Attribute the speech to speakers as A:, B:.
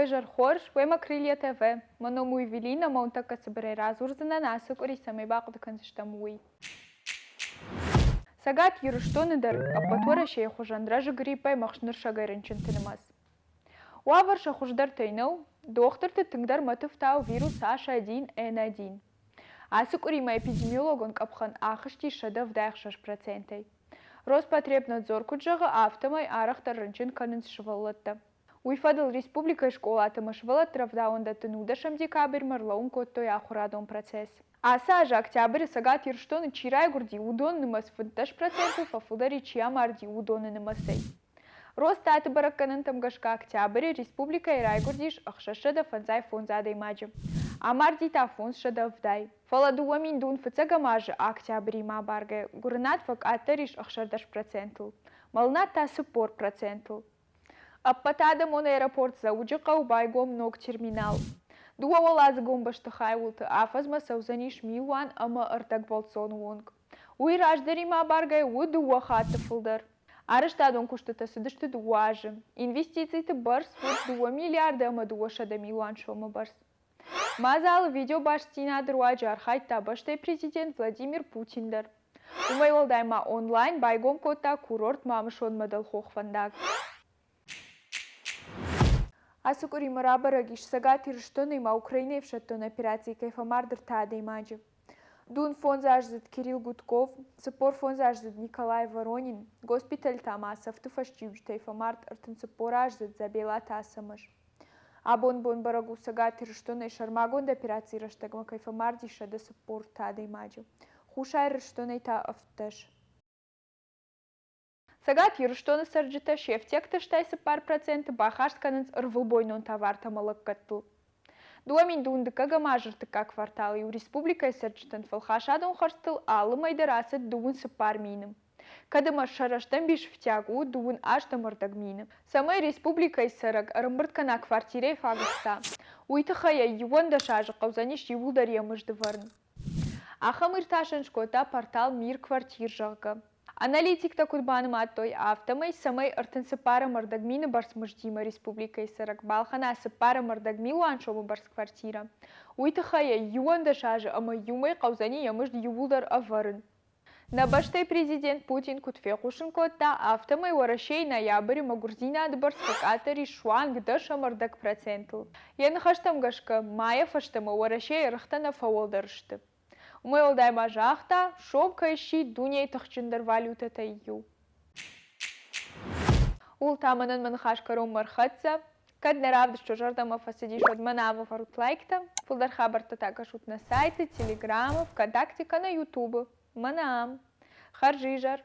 A: Уе зӕр хорз, уемӕ Крылья ТВ. Мӕ ном у Эвелина, ӕмӕ уын тӕккӕ цыбырӕй радзурдзынӕн, ацы къуыри цӕмӕй бахъуыды кӕндзыстӕм, уый. Цӕгат Ирыстоны дӕр ӕппӕт Уӕрӕсейы хуызӕн рӕзы гриппӕй ӕхснырсӕгӕй рынчынты нымӕц. Уавӕр сӕ хуыздӕртӕй нӕу, дохтырты тынгдӕр мӕтыфтау вирус H1 N1. Ацы къуыримӕ эпидемиологон къӕпхӕн ахызти 176%-ӕй. Роспотребнадзор куыд зӕгъы, афтӕмӕй арӕхдӕр рынчын кӕнынц сывӕллӕттӕ. Уый фӕдыл республикӕйы скъолаты ӕмӕ сывӕллӕтты рӕвдауӕндӕтты нудӕсӕм декабрьмӕ ӕрлӕууын кодтой ахуырадон процесс. Ацы аз октябры Цӕгат Ирыстоны чи райгуырди, уыдоны нымӕц 15 процентыл фӕфылдӕр и, чи амарди, уыдоны нымӕцӕй. Росстаты бӕрӕггӕнӕнтӕм гӕсгӕ октябры республикӕйы райгуырдис 655 адӕймаджы, амарди та 570. Фӕлӕ 2000 дун фыццӕгӕм азы октябримӕ абаргӕ гуырынад фӕкъаддӕр ис 16 процентыл, мӕлынад та 40 процентыл. Ӕппӕтадӕмон аэропорт Дзӕуджыхъӕуы байгом ног терминал. Дыууӕуӕладзыгон бӕстыхайы уылты афӕдзмӕ цӕудзӕнис милуан ӕмӕ ӕрдӕг бӕлццоны онг. Уый раздӕримӕ абаргӕ у дыууӕ хатты фылдӕр. Арӕзтадон куыстытӕ цыдысты дыууӕ азы. Инвестициты бӕрц уыд дыууӕ миллиарды ӕмӕ 200 милуан сомы бӕрц. Мадзалы видеобастдзинады руаджы архайдта бӕстӕйы президент Владимир Путин дӕр. Уымӕй уӕлдай ма онлайн байгом кодта курорт Мамысонмӕ дӕлхох фӕндаг. Ацы къуыримӕ рабӕрӕг ис, Цӕгат Ирыстоны ма Украинӕйы ӕфсӕддон операцийы кӕй фӕмард ӕртӕ адӕймаджы. Дун фондзаздзыд Кирилл Гудков, 45-аздзыд Николай Воронин, госпиталы та ма цӕфты фӕстиуджытӕй фӕмард 34-аздзыд Дзабелаты Ацӕмӕз. Абон бон бӕрӕг у Цӕгат Ирыстонӕй сӕрмагонд операцийы рӕстӕгмӕ кӕй фӕмард ис 140 адӕймаджы, Хуссар Ирыстонӕй та 17. Цӕгат Ирыстоны цӕрджытӕ се фтиӕгты 64 проценты бахардз кӕнынц ӕрвылбойнон товартӕ ӕмӕ лӕггӕдтыл. 2012 азы ӕртыккаг кварталы-иу республикӕйы цӕрджытӕн фӕлхасадон хӕрдзтыл алы мӕй дӕр ацыд 34 мины. Кӕд ӕмӕ сӕ рӕстӕмбис ӕфтиаг у дыууын ӕстӕм ӕрдӕг мины. Цӕмӕй республикӕйы цӕрӕг ӕрӕмбырд кӕна квартирӕйы фаг ӕхца, уый тыххӕй йӕ 11 азы хъӕудзӕнис иууылдӕр йӕ мызд ӕвӕрын. Ахӕм иртасӕн скодта портал Мир квартир, зӕгъгӕ. Аналитиктӕ куыд банымадтой, афтӕмӕй, цӕмӕй 34,25 мины бӕрц мыздимӕ республикӕйы цӕрӕг балхӕна 4,25 милуан сомы бӕрц квартирӕ, уый тыххӕй йӕ 11 азы ӕмӕ иу мӕй хъӕудзӕни йӕ мызд иууылдӕр ӕвӕрын. Нӕ бӕстӕйы президент Путин куыд фехъусын кодта, афтӕмӕй Уӕрӕсейы ноябры мӕгуырдзинады бӕрц фӕкъаддӕр ис суанг 10,5 процентыл. Йӕ ныхӕстӕм гӕсгӕ, майӕ фӕстӕмӕ Уӕрӕсейы ӕргътӕ нӕ фӕуӕлдӕр сты. Уымӕй уӕлдай ма загъта, сом кӕй сси дунейы тыхджындӕр валютӕтӕй иу. Ууыл та мӕнӕн мӕ ныхас кӕронмӕ ӕрхӕццӕ. Кӕд нӕ равдыст уӕ зӕрдӕмӕ фӕцыдис, уӕд мӕн ӕвӕрут лайктӕ. Фылдӕр хабӕрттӕ та кӕсут нӕ сайты, Телеграмы, ВКонтакте кӕнӕ Ютубы. Мӕнӕ ам. Хӕрзизӕр!